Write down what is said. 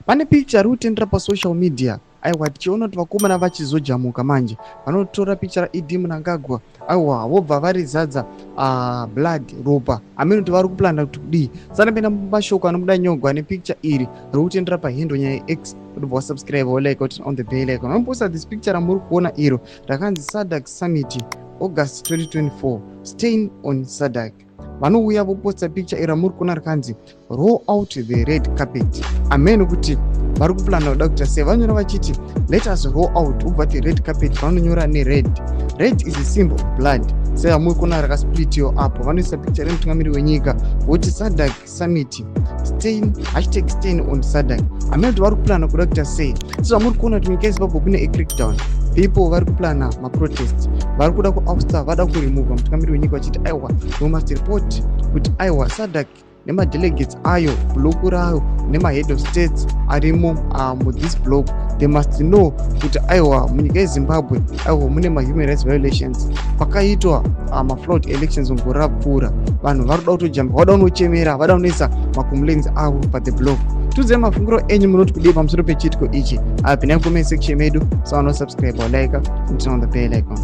Pane picture iri kutendera pasocial media. Aiwa, tichiona kuti vakomana vachizojamuka manje, vanotora picture raED Mnangagwa. Aiwa, vobva varizadza blood, ropa. Hameno kuti vari kuplana kuti kudii. Sanapinda mashoko anobuda nyogwa nepicture iri riri kutendera pahandle nyaya yeX. Unobva wasubscribe, wolike, turn on the bell icon. Vanoposta this picture ramuri kuona iro rakanzi "SADC Summit August 2024, Stain on SADC". Vanouya voposta picture iro ramuri kuona rakanzi "Roll out the red carpet". Ameno kuti vari kuplana kuda kuita sei. Vanonyora vachiti, "Let us roll out", ubva ti "red carpet". Vanonyora nered. Red is a symbol of blood, seyamuri kuona rakasplitiwa apo. Vanoisa picture remutungamiri wenyika, voti "SADC Summit stain, #StainOnSADC". Hameno kuti vari kuplana kuda kuita sei. Sezvamuri kuona kuti munyika yeZimbabwe kune acrackdown, people vari kuplana maprotest, vari kuda kuousta, vada kuremova mutungamiri wenyika, vachiti aiwa, we must report kuti aiwa, SADC nemadelegates ayo, bloc rayo nemahead of states arimo muthis bloc, they must know kuti aiwa, munyika yeZimbabwe aiwa, mune mahuman rights violations. Pakaitwa mafraud elections mugore rapfuura. Vanhu vari kuda kutojamba, vada kunochemera, vada kunoisa macomplaints avo pathe bloc. Tiudzei mafungiro enyu, munoti kudii pamusoro pechiitiko ichi? Apinai comment section medu. Sawanosubscribe, walike, turn on the bell icon.